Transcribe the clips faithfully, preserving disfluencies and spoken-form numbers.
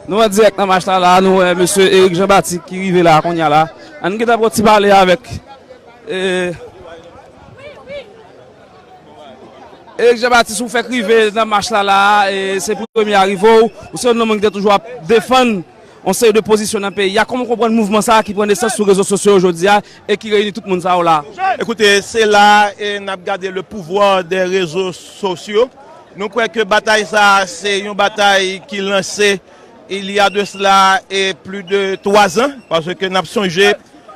Nou an dirèk nan mach la, la, nou wè mesye Eric Jean Baptiste ki rive la, kounye a la. Ann gentan pran ti pale avèk, e, Eric Jean Baptiste, ou fèk rive nan mach la, la, e se pou premye arive w. Ou se youn nan moun ki te toujou ap defann yon seri de pozisyon nan peyi a. Kòman w konprann mouvman sa a ki pran nesans sou rezo sosyo yo jodi a e ki reyini tout moun sa yo la? Ekoute, se la, e, n ap gade le pouvoir des réseaux sociaux. Nou kwè ke batay sa a, se yon batay ki lanse il y a de cela, e, plus de trois ans, paske n ap sonje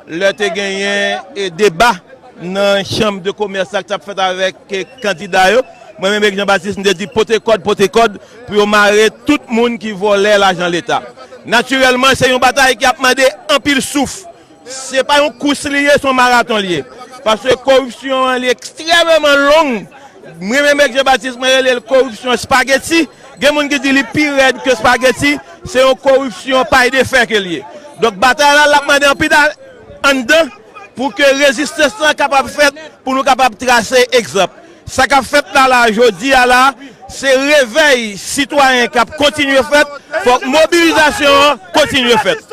lè te genyen, e, deba nan chanm de komès la ki t ap fèt avèk, e, kandida yo. Mwen menm, Eric Jean Baptiste, m te di pote kòd, pote kòd pou yo mare tout moun ki vòlè lajan Leta. Natirèlman, se yon batay ki ap mande anpil souf. Se pa yon kous li ye, se yon maraton li ye. Paske koripsyon an, li ekstrèmeman long. Mwen menm, Eric Jean Baptiste, mwen rele l koripsyon espageti. Gen moun ki di li pi rèd ke espageti. Se yon koripsyon pay de fè ke li ye. Donk, batay la, l ap mande anpil anndan pou ke rezistans lan kapab fèt, pou nou kapab trase egzanp. Sa k ap fèt la, la, jodi a la, se revèy sitwayen k ap kontinye fèt, fòk mobilizasyon an kontinye fèt.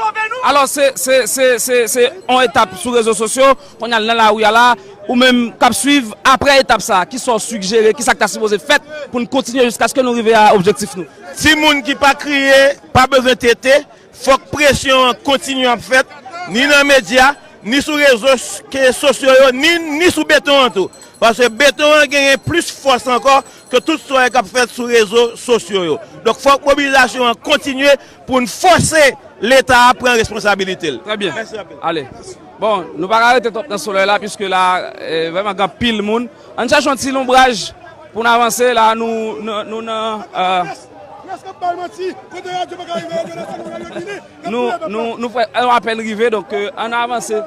Alò, se, se, se, se, se yon etap sou rezo sosyo, kounye a l nan lari a la, ou menm k ap swiv, aprè etap sa, kisa w sigjere, kisa k ta sipoze fèt pou n kontinye jiskaske nou rive a objektif nou? Timoun ki pa kriye, pa bezwen tete, fòk presyon an kontinye ap fèt, ni nan medya, ni sou rezo s-, ke sosyo yo, ni, ni sou beton an tou. Paske beton an genyen plis fòs ankò ke tout sa k ap fèt sou rezo sosyo yo. Donk, fòk mobilizasyon an kontinye pou n fòse Leta a pran responsabilite l. Trè byen. Mèsi anpil. Ale. Bon, nou pa ka rete twòp nan solèy la, piske la, eh, vrèman gen anpil moun. Ann chèche yon ti lonbraj pou n avanse la, nou, nou, nou nan, eh, nou, nou, nou fè, nou apèn rive, donk, eh, ann avanse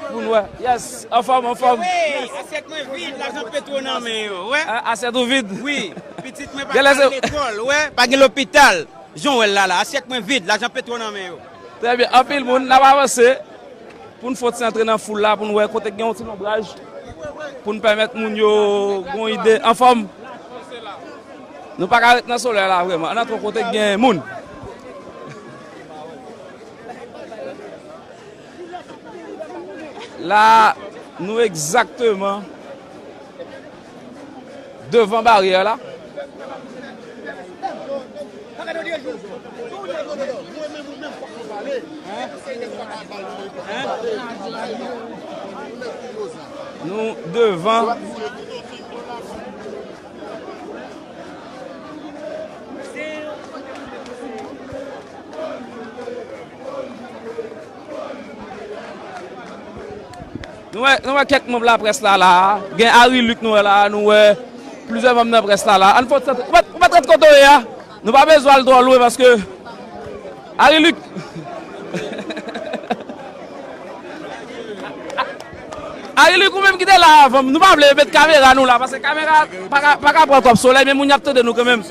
pou n wè. Yes, anfòm, anfòm. Wi, asyèt mwen vid, lajan petwo nan men yo, wè. A-, asyèt ou vid? Wi, pitit mwen pa ka al lekòl, wè, pa gen lopital. Jan w wè l la, la, asyèt mwen vid, lajan petwo nan men yo. Trè byen, anpil moun, n ap avanse pou n fè yon ti antre nan foul la, pou n wè kote k gen yon ti lonbraj, pou n pèmèt moun yo gen yon ide. Anfòm, nou pa ka ret nan solèy la vrèman. Ann antre kote k gen moun. La, nou egzakteman devan baryè la. Nou devan. Nou wè, nou wè kèk manm laprès la, la. Gen Harry Luc nou wè la, nou wè plizyè manm nan près la, la. Ann fè yon ti, ou mèt, ou mèt ret kote w ye a. Nou pa bezwen al twò lwen paske Harry Luc. Harry Luc, ou menm ki te la avan m, nou pa vle met kamera nou la, paske kamera pa ka, pa ka pran twòp solèy, men moun y ap tande nou kanmenm.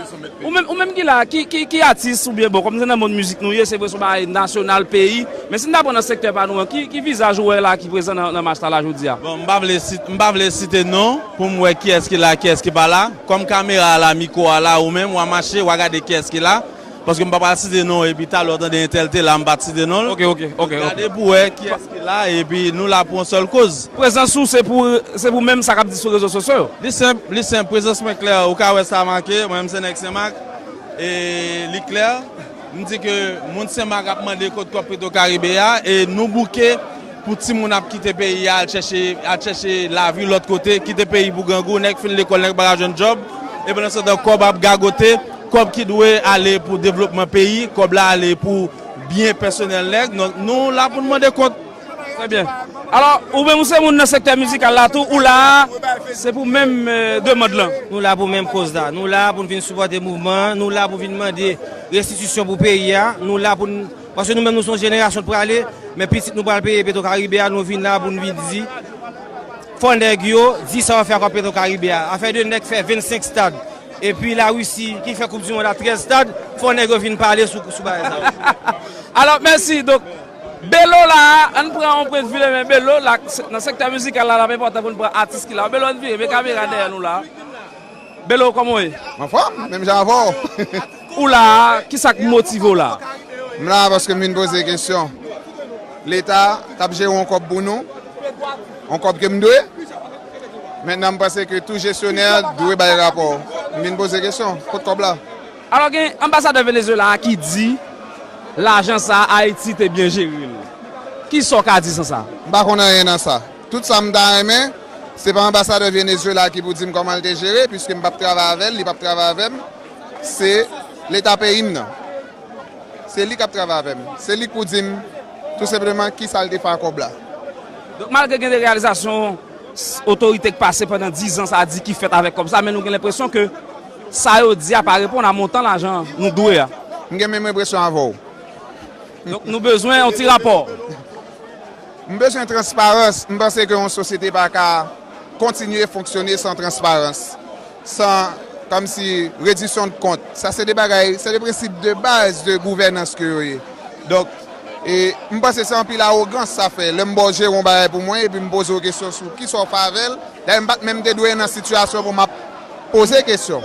Ou menm, ou menm ki la, ki, ki, ki atis oubyen bon, kòm se nan mond mizik nou ye, se vre se yon bagay nasyonal, peyi, men si n ta pran nan sektè pa nou an, ki, ki vizaj ou wè la ki prezan nan, nan mach la, la jodi a? Bon, m pa vle sit-, m pa vle site non pou m wè kiyès ki la, kiyès ki pa la. Kòm kamera a la, mikwo a la, ou menm, w a mache, w a gade kiyès ki la. Paske m pa pral site non, epi talè w tande entèl te la, m pa t site non l. Ok, ok, ok, ok. Gade pou wè kiyès ki la, epi nou la pou yon sèl koz. Prezans ou, se pou, se pou menm sa k ap di sou rezo sosyo yo? Li senp, li senp, prezans mwen klè, ou ka wè sa make, mwen menm se nèg Senmak, e li klè. M di ke moun Senmak ap mande kot kòb Petro Caribe a, e nou bouke pou timoun ap kite peyi a, al chèche, al chèche lavi lòt kote, kite peyi pou grangou, nèg fin lekòl, nèg pa ka jwenn djòb, e pandan se tan kòb ap gagote, kòb ki dwe ale pou devlopman peyi, kòb la ale pou byen pèsonèl nèg. Donk, nou la pou n mande kont. Trè byen. Alò, ou menm ou se moun nan sektè mizikal la tou, ou la, se pou menm, eh, demann lan? Nou la pou menm koz la. Nou la pou n vin sipòte mouvman an, nou la pou vin mande restitisyon pou peyi a, nou la pou n, paske nou menm nou se yon jenerasyon k prale, men pitit nou pral peye Petro Caribe a, nou vin la pou n vin di, fò nèg yo di sa yo fè ak Petro Caribe a. Afè de nèg fè vennsenk stad, epi Larisi ki fè koup di mond a trèz stad, fò nèg yo vin pale sou, sou bagay sa yo. Alò, mèsi. Donk, Belo la, ann pran yon pwen de vi, men Belo la, nan sektè mizikal la, l ap enpòtan pou n pran atis ki la. Belo, ann vire, men kamera dèyè nou la. Belo, kòman w ye? Anfòm, menm jan avè w. Ou la, ki sa k motive w la? M la paske m vin poze kesyon. Leta t ap jere yon kòb pou nou, yon kòb ke m dwe. Mentnan, m panse ke tou jesyonè dwe bay rapò. M vin poze kesyon, kot kòb la? Alò, gen anbasadè Venezuela a ki di lajan sa a, Ayiti te byen jere l. Kisa w ka di sou sa? M pa konn anyen nan sa. Tout sa m ta renmen, se pa anbasadè Venezuela ki pou di m kòman l te jere, piske m p ap travay avè l, li p ap travay avè m. Se Leta peyi m nan. Se li k ap travay avè m. Se li k pou di m, tou senpleman, kisa l te fè ak kòb la. Donk, malgre gen de reyalizasyon s- otorite k pase pandan diz an sa a di ki fèt avèk kòb sa, men nou gen lenpresyon ke sa yo di a pa reponn a montan lajan nou dwe a. M gen menm enpresyon avè w. Donk, nou bezwen yon ti rapò. M bezwen transparans. M panse ke yon sosyete pa ka kontinye fonksyone san transparans, san, kòmsi, rediksyon de kont. Sa se de bagay, se de prensip de baz de gouvènans ke yo ye. Donk, e, m panse se anpil awogans sa fè. Lè m ba w jere yon bagay pou mwen, epi m poze w kesyon sou kisa w fè avè l, dayè m pa t menm te dwe nan sitiyasyon pou m ap poze kesyon.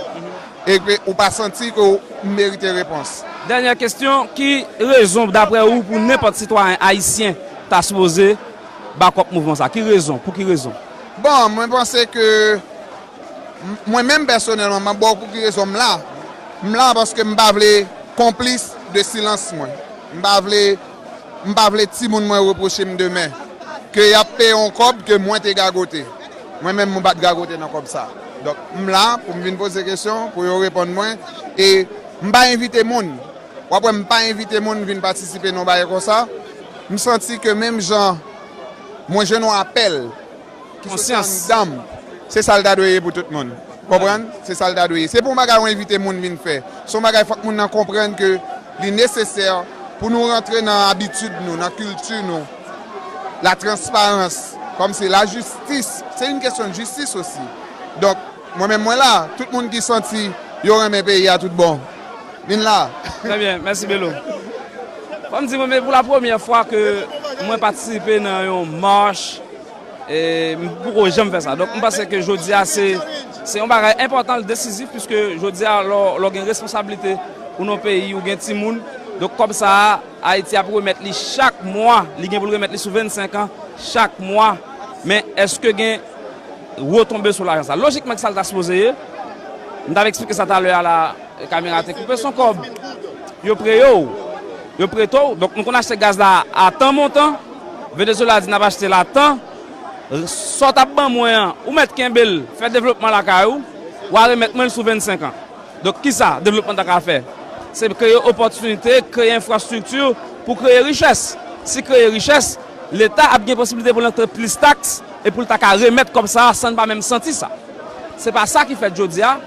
E ke ou pa santi ke w merite repons. Dènyè kesyon, ki rezon, daprè ou, pou nenpòt sitwayen ayisyen ta sipoze bakòp mouvman sa? Ki rezon? Pou ki rezon? Bon, mwen panse ke m- mwen menm pèsonèlman, m ap ba w pou ki rezon m la. M la paske m pa vle konplis de silans mwen. M pa vle, m pa vle timoun mwen repwoche m demen ke y ap peye yon kòb ke mwen te gagote. Mwen menm, mwen pa t gagote nan kòb sa. Donk, m la pou m vin poze kesyon, pou yo reponn mwen. E m pa envite moun. W ap wè m pa envite moun vin patisipe nan yon bagay konsa. M santi ke menm jan mwen jwenn yon apèl ki soti anndan m, se sa l ta dwe ye pou tout moun. Konprann? Se sa l ta dwe ye. Se pa yon bagay ou envite moun vin fè. Se yon bagay fòk moun nan konprann ke li nesesè pou nou rantre nan abitid nou, nan kilti nou. Latransparans, kòmsi lajistis, se yon kesyon de jistis osi. Donk, mwen menm mwen la, tout moun ki santi yo renmen peyi a tout bon, vin la. Trè byen, mèsi Belo. Fò m di mwen, men pou la premyè fwa ke mwen patisipe nan yon mach, e m poko janm fè sa. Donk, m panse ke jodi a, se, se yon bagay enpòtan, desizif, piske jodi a, lè w, lè w gen responsablite ou nan peyi, ou gen timoun, donk kòb sa a, Ayiti ap remèt li chak mwa, li gen pou l remèt li sou vennsenk an, chak mwa. Men èske gen retonbe sou lajan sa? Lojikman, ki sa l ta sipoze ye? M t ap eksplike sa talè a la, kamera te koupe, se yon kòb. Yo preye w. Yo prete w. Donk, nou konn achte gaz la a tan montan. Venezuela di n ap achte l a tan. Sa w t ap ban mwen an, ou mèt kenbe l, fè devlopman lakay ou, w a remèt mwen l sou vennsenk an. Donk, kisa devlopman ta ka fè? Se kreye opòtinite, kreye enfrastrikti pou kreye richès. Si kreye richès, Leta ap gen posiblite pou l antre plis taks e pou l ta ka remèt kòb sa a san n pa menm santi sa. Se pa sa ki fèt jodi a.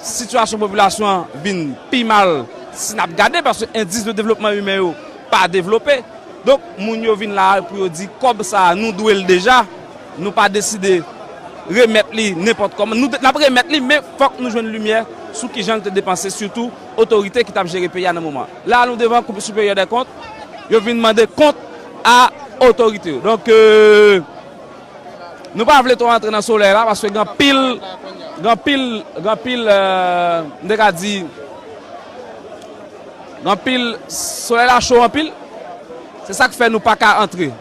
Sitiyasyon popilasyon an vin pi mal si n ap gade, paske endis de devlopman imen yo pa devlope. Donk, moun yo vin la a pou yo di kòb sa a, nou dwe l deja, nou pa deside remèt li nenpòt kòman. Nou, n ap remèt li, men fòk nou jwenn limyè sou kijan l te depanse, sitou otorite ki t ap jere peyi a nan moman an. La a, nou devan Cour supérieure des comptes, yo vin mande kont a otorite yo. Donk, euh, nou pa vle twò antre nan solèy la, paske gen anpil, gen anpil, gen anpil, euh, m te ka di, gen anpil, solèy la cho anpil. Se sa k fè nou pa ka antre.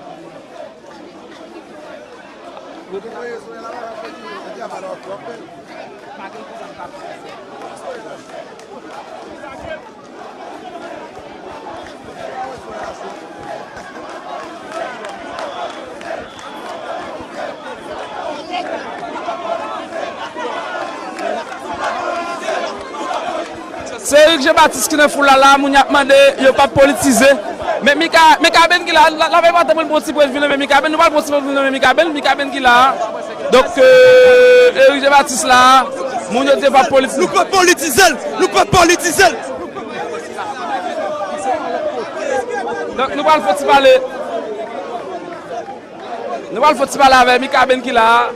Se Eric Jean Baptiste ki nan foul la, la, moun y ap mande, yo p ap politize. Men Mika, Mikaben ki la, la, la, pa t pou l pran ti pwen vin, men Mikaben, nou pral pran ti pwen vin, men Mikaben, Mikaben ki la. Donk, euh, Eric Jean Baptiste la, moun yo di yo p ap politize. Nou p ap politize l, nou p ap politize l. Donk, nou pral fè ti pale. Nou pral fè ti pale avè Mikaben ki la a.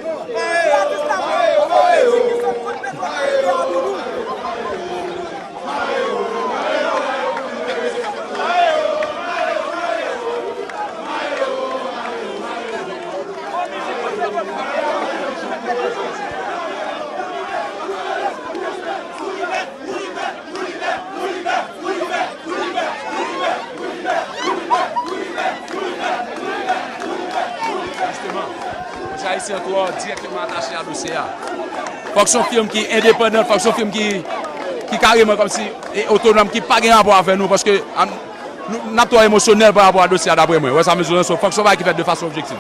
Twò dirèkteman atache a dosye a. Fòk se yon fim ki endepandan, fòk se yon fim ki, ki kareman kòmsi e otonòm, ki pa gen rapò avè nou, paske a, nou, n ap twò emosyonèl pa rapò a dosye a, daprè mwen. Wè sa m di w lan, so, fòk se yon bagay ki fèt de fason objektif.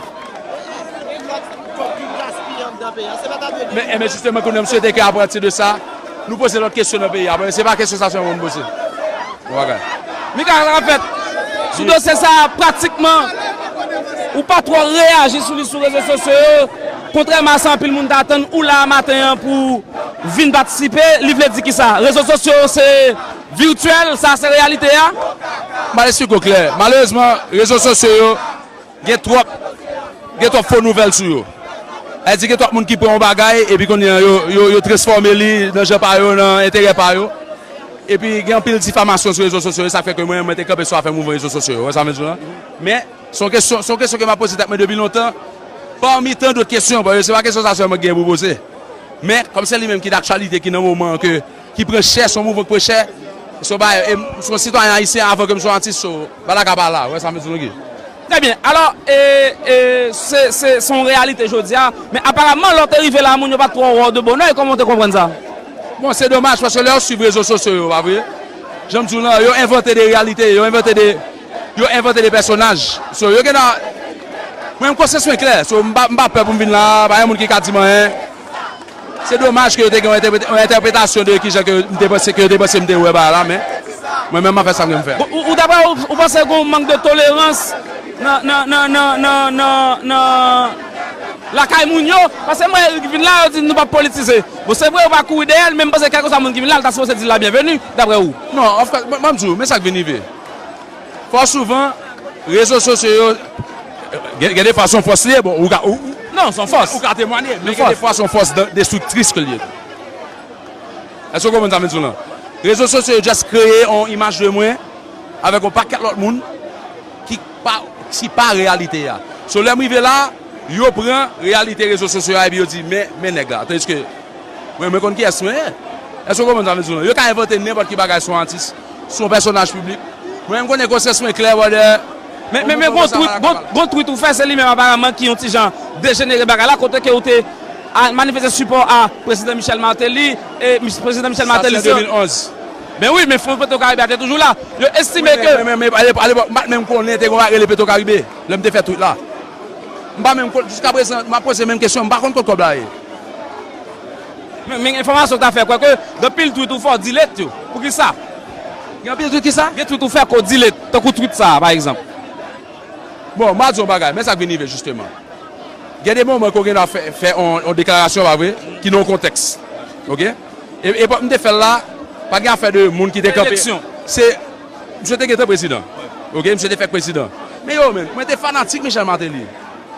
Men, e men jisteman, kounye a, m swete ke apati de sa, nou poze lòt kesyon nan peyi a. Se pa kesyon sa sèlman nou poze. Bon bagay. Mika, sa k ap fèt? Sou dosye sa a, pratikman, ou pa twò reyaji sou li sou rezo sosyo yo, kontrèman a sa anpil moun t atann, ou la a maten an pou vin patisipe, li vle di kisa? Rezo sosyo se vityèl, sa se reyalite a? M al esplike w klè. Malerezman, rezo sosyo yo, gen twòp, gen twòp fo nouvèl sou yo. Sa vle di gen twòp moun ki pran yon bagay, epi kounye a yo, yo, yo transfòme li nan jan pa yo, nan enterè pa yo. Epi gen anpil difamasyon sou rezo sosyo yo, sa fè ke mwen, mwen te kanpe sou afè mouvman rezo sosyo yo, wè sa m di w lan. Men, se yon kesyon, se yon kesyon ke m ap poze tèt mwen depi lontan, pami tan dòt kesyon, paske se pa kesyon sa sèlman ki gen pou poze. Men, kòm se li menm ki daktyalite, ki nan moman an, ke, ki pran chè, se yon mouvman ki pran chè, se yon bagay, e m, se yon sitwayen ayisyen avan ke m se yon atis, so, bagay la ka pale la, wè sa m di w lan, Guy. Trè byen. Alò, e, e, se, se, se yon reyalite jodi a, men aparaman, lè w te rive la, moun yo pa t twò wè w de bonè, kòman w te konprann sa? Bon, se domaj, paske lè w swiv rezo sosyo yo, pa vre? Jan m di w lan, yo envante de reyalite, yo envante de, yo envante de pèsonaj. So, yo gentan, mwen, konsyans mwen klè, so, m pa, m pa pè pou m vin la, pa gen moun ki ka di m anyen. Se domaj ke yo te gen yon entèpreta-, yon entèpretasyon de kijan ke m te panse, ke yo te panse m te wè bagay la, men mwen menm m ap fè sa m gen pou m fè. Ou, ou, ou, daprè ou, ou panse gen yon mank de tolerans nan, nan, nan lakay moun yo? Paske mwen ki vin la, yo di nou p ap politize. Bon, se vre, yo pa kouri dèyè l, men m panse kèlkeswa moun ki vin la, l ta sipoze di l la byenveni, daprè ou. Non, of course, mwen, mwen m di w, men sa k vin rive. Fò souvan, rezo sosyo yo, gen, gen de fwa se yon fòs li ye, bon, ou ka, ou, non, se yon fòs, ou ka temwanye, men gen de fwa se yon fòs de-, destriktris ke li ye. Èske w konprann sa m di w lan? Rezo sosyo yo just kreye yon imaj de mwen avèk yon pakèt lòt moun ki pa, ki pa reyalite a. So, lè m rive la, yo pran reyalite rezo sosyo a epi yo di, men, men nèg la. Tandiske mwen, mwen konn kiyès mwen ye. Èske w konprann sa m di w lan? Yo ka envante nenpòt ki bagay sou yon atis, sou yon pèsonaj piblik. Mwen, m konnen konsyans mwen klè, brother. Men, men, men, gon tweet, gon, gon tweet ou fè, se li menm aparaman ki yon ti jan dejenere bagay la, kote ke ou te al manifeste sipò a prezidan Michel Martelly, e Mich-, prezidan Michel Martelly se de mil onz. Ben wi, men Front Petro Caribe a te toujou la. Yo estime ke. Men, men, men, alepòk, m pa t menm konnen te gen yon bagay rele Petro Caribe, lè m te fè tweet la. M pa menm konn, jiskaprezan, m ap poze menm kesyon, m pa konn kot kòb la ye. Men, men enfòmasyon ta fè kwè ke gen anpil tweet ou fè w delete yo. Poukisa? Gen anpil tweet ki sa? Gen tweet ou fè ke w delete, tankou tweet sa a, pa egzanp. Bon, m a di yon bagay, men sa k vin rive jisteman. Gen de moman ke w gen dwa fè, fè yon, yon deklarasyon, pa vre, ki nan yon kontèks. Oke? E, epòk m te fè l la, pa gen afè de moun ki te kanpe. Eleksyon. Se, misye te gentan prezidan. Oke? Misye te fèk prezidan. Men yo, men, mwen te fanatik Michel Martelly.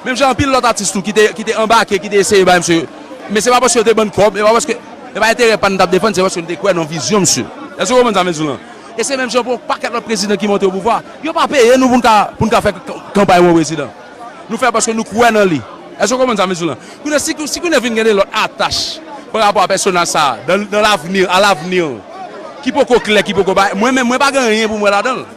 Menm jan anpil lòt atis tou ki te, ki te anbake, ki te eseye bay misye. Men se pa paske yo te ban n kòb, e pa paske, e pa enterè pa n t ap defann, se paske nou te kwè nan vizyon misye. Èske w konprann sa m vle di w lan? E se menm jan pou yon pakèt lòt prezidan ki monte o pouvwa. Yo pa peye nou pou n ka, pou n ka fè k-, kanpay pou yon prezidan. Nou fè paske nou kwè nan li. Èske w konprann sa m vle di w lan? Kounye a, si, si kounye a vin gen de lòt atach pa rapò a pèsonaj sa a, dans, dans l'avenir, à l'avenir, ki poko klè, ki poko bay, mwen menm, mwen pa gen anyen pou m wè ladan l.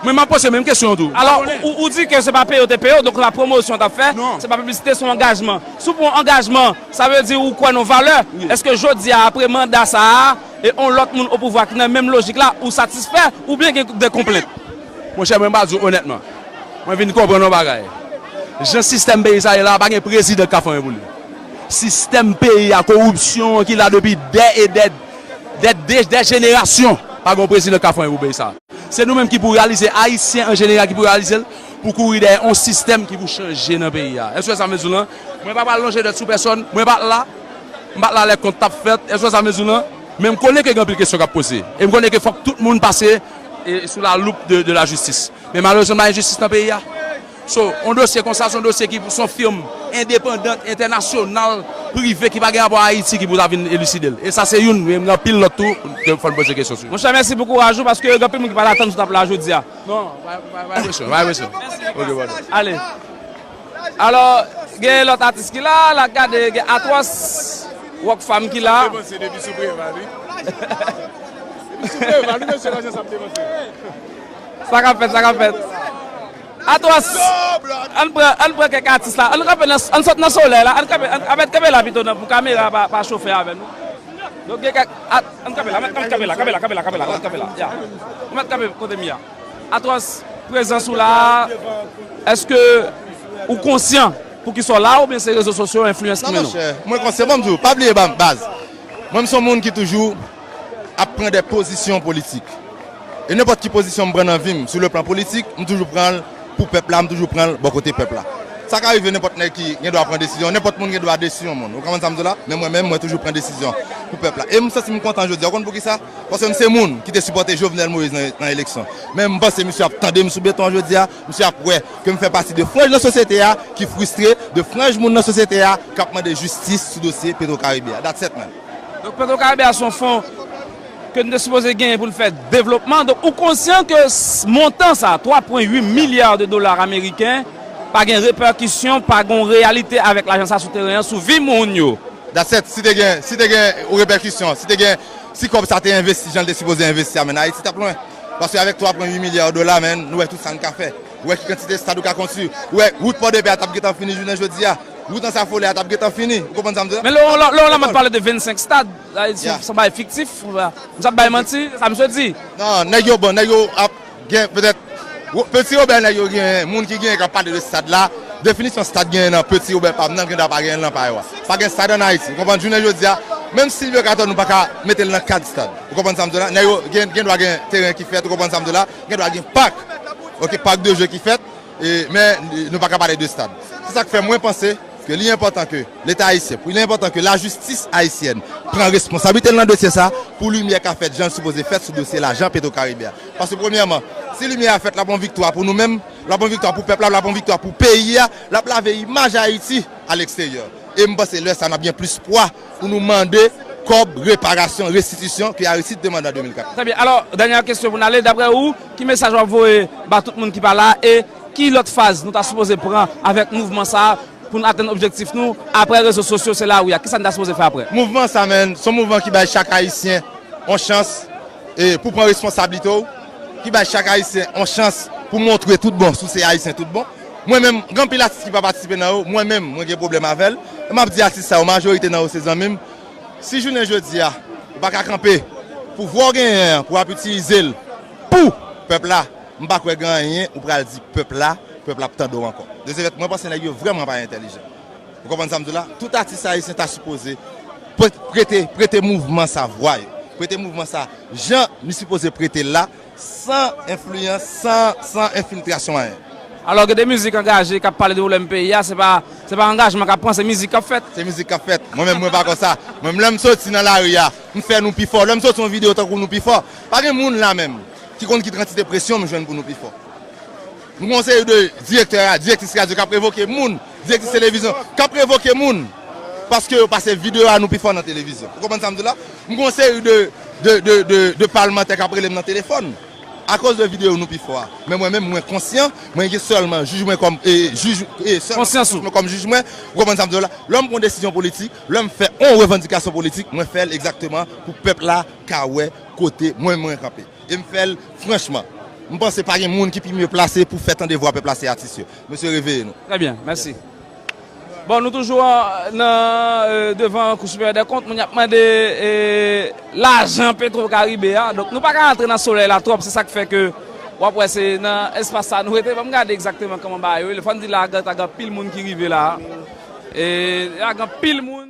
Mwen, m ap poze menm kesyon an tou. Alò, ou, ou di ke se pa peye yo te peye w, donk la pwomosyon w t ap fè, se pa piblisite, se yon angajman. Si w pran yon angajman, sa vle di ou kwè nan valè. Wi. Èske jodi a, apre manda sa a, e yon lòt moun o pouvwa ki nan menm lojik la, ou satisfè oubyen gen de konplent? Monchè, mwen, m ap di w onètman, mwen vin konprann yon bagay. Jan sistèm peyi sa ye la, pa gen prezidan k ka fè anyen pou li. Sistèm peyi a, koripsyon an ki la depi dè e dè, dè, dè, dè jenerasyon, pa gen yon prezidan k ka fè anyen pou peyi sa. Se nou menm ki pou reyalize, Ayisyen an jeneral ki pou reyalize l, pou kouri dèyè yon sistèm ki pou chanje nan peyi a. Èske w wè sa m vle di w lan? Mwen pa pral lonje dwèt sou pèsòn, mwen pa t la. M pa t la lè kont t ap fèt, èske w wè sa m vle di w lan? Men m konnen ke gen anpil kesyon k ap poze. E m konnen ke fòk tout moun pase, e, sou la loupe de, de la justice. Men malerezman, pa gen jistis nan peyi a. So, yon dosye konsa, se yon dosye ki, se yon fim endepandan, entènasyonal, prive, ki pa gen rapò a Ayiti, ki pou ta vin eliside l. E sa se youn, men gen anpil lòt tou, ke fò n poze kesyon sou yo. Monchè, mèsi pou kouraj ou, paske gen anpil moun ki pa t atann si w t ap la jodi a. Non, pa, pa, pa gen presyon, pa gen presyon. Ok, brother. Ale. Alò, gen lòt atis ki la, l ap gade, gen Atwòs, Rockfam ki la. Depanse depi sou Preval, wi. Depi sou Preval, wi, mesye, lajan sa ap depanse. Sa k ap fèt, sa k ap fèt. Atwòs, ann pran, ann pran kèk atis la. Ann kanpe nan, ann sot nan solèy la. Ann kanpe, ann, ann mèt kanpe la pito nan, pou kamera pa, pa chofe avè nou. Donk, gen kèk, at-, ann kanpe la, ann kanpe la, kanpe la, kanpe la, ann kanpe la. Ya. Ann mèt kanpe kote m ye a. Atwòs, prezans ou la a, èske ou konsyan poukisa w la, oubyen se rezo sosyo, enfliyans ki mennen w? Non, monchè, mwen konsyan, ban m di w, pa bliye, ba m, baz. Mwen, m se yon moun ki toujou ap pran de pozisyon politik. E nenpòt ki pozisyon m pran nan vi m, sou le plan politik, m toujou pran l pou pèp la, m toujou pran l bò kote pèp la. Sa ka rive nenpòt nèg ki gen dwa pran desizyon, nenpòt moun gen dwa desi yon moun. Ou konprann sa m di w la? Men mwen menm, mwen toujou pran desizyon pou pèp la. E m santi m kontan jodi a. Ou konn poukisa? Paske m se moun ki te sipòte Jovenel Moïse nan, nan eleksyon. Men m panse misye ap tande m sou beton an jodi a, misye ap wè ke m fè pati de franj nan sosyete a ki fristre, de franj moun nan sosyete a k ap mande jistis sou dosye Petro Caribe a. That's it, man. Donk, Petro Caribe a se yon fon ke nou te sipoze genyen pou n fè devlopman. Donk, ou konsyan ke s-, montan sa, twa pwen uit milya de dola ameriken, pa gen repèkisyon, pa gen yon reyalite avèk lajan sa sou teren an, sou vi moun yo? That's it. Si te gen, si te gen yon repèkisyon, si te gen, si kòb sa te envesti jan l te sipoze envesti a, men Ayiti t ap lwen. Paske avèk twa pwen uit milya dola, men, nou wè tout sa n ka fè. Ou wè ki kantite estad ou ka konstwi. Ou wè wout Pòdepè a t ap gentan fini jounen jodi a. Wout Anse Affolay a t ap gentan fini. Ou konprann sa m di la? Men lè w, lè w, lè w la mèt pale de vennsenk stad, la, se, yeah, se yon bagay fiktif, m ap bay manti, sa misye di. Non, nèg yo bon, nèg yo ap gen petèt, wo-, Peti Wobè nèg yo gen, moun ki gen k ap pale de stad la, definisyon stad genyen nan Peti Wobè pa m nan, gen dwa pa genyen nan pa yo a. Pa gen stad ann Ayiti. Ou konprann, jounen jodi a, menm Silvyo Katò nou pa ka mete l nan kad stad. Ou konprann sa m di w la? Nèg yo gen, gen dwa gen teren ki fèt, ou konprann sa m di w la? Gen dwa gen pak. Oke, pak de jeu ki fèt, e, men nou pa ka pale de stad. Se sa k fè mwen panse ke li enpòtan ke Leta ayisyen, pou li enpòtan ke lajistis ayisyèn pran responsablite l nan dosye sa, pou limyè ka fèt jan l sipoze fèt sou dosye lajan Petro Caribe a. Paske premyèman, si limyè a fèt, l ap yon viktwa pou nou menm, l ap yon viktwa pou pèp la, l ap yon viktwa pou peyi a, l ap lave imaj Ayiti a leksteryè. E m panse lè sa a n ap gen plis pwa pou nou mande kòb reparasyon, restitisyon ke Aristide te mande an de mil kat. Trè byen. Alò, dènyè kesyon pou n ale. Daprè ou, ki mesaj w ap voye ba tout moun ki pa la e ki lòt faz nou ta sipoze pran avèk mouvman sa a pou n atenn objektif nou apre rezo sosyo, se lari a? Kisa n ta sipoze fè apre? Mouvman sa, menn, se yon mouvman ki bay chak Ayisyen yon chans, e, pou pran responsablite w, ki bay chak Ayisyen yon chans pou montre tout bon si w se Ayisyen tout bon. Mwen menm, gen anpil atis ki pa patisipe nan yo, mwen menm, mwen gen pwoblèm avè l. E m ap di atis sa yo, majorite nan yo se zanmi m. Si jounen jodi a, ou pa ka kanpe pou vwa w genyen an, pou w ap itilize l pou pèp la, m pa kwè gen anyen ou pral di pèp la, pèp la ap tande w ankò. De ce fait, mwen panse nèg yo vrèman pa entèlijan. Ou konprann sa m di w la? Tout atis ayisyen ta sipoze pre-, prete, prete mouvman sa vwa yo. Prete mouvman sa jan li sipoze prete l la, san enfliyans, san, san enfiltrasyon anyen. Alò, gen de mizik angaje k ap pale de pwoblèm peyi a, se pa, se pa angajman k ap pran, se mizik k ap fèt. Se mizik k ap fèt. Mwen menm, mwen pa konsa. Mwen, lè m soti nan lari a, m fè nou pi fò. Lè m soti yon videyo tankou nou pi fò, pa gen moun la menm ki konn ki kantite presyon m jwenn pou nou pi fò. M gen yon seri de direktè, direktris radyo k ap revoke moun, direktris televizyon k ap revoke moun paske yo pase videyo a nou pi fò nan televizyon. Ou konprann sa m di w la? M gen yon seri de, de, de, de, de palmantè k ap rele m nan telefòn akoz de videyo nou pi fò a. Men mwen menm, mwen konsyan, mwen gen sèlman jij mwen kòm, e, jij, e, sèlman konsyans mwen kòm jij mwen. Ou konprann sa m di w la? Lè m pran yon desizyon politik, lè m fè yon revandikasyon politik, mwen fè l egzakteman pou pèp la ka wè kote mwen, mwen kanpe. E m fè l franchman. M panse pa gen moun ki pi mye plase pou fè tande vwa pèp la, se atis yo. Mesye, reveye nou. Trè byen, mèsi. Bon, nou toujou an, nan, e, devan Kou Siperyè dè Kont, moun y ap mande, e, lajan Petro Caribe a. Donk, nou pa ka rantre nan solèy la twòp, se sa k fè ke w ap wè se nan espas sa nou rete. Ban m gade egzakteman kòman bagay yo ye. Fò n di la, gen, ta gen anpil moun ki rive la. E, la gen anpil moun.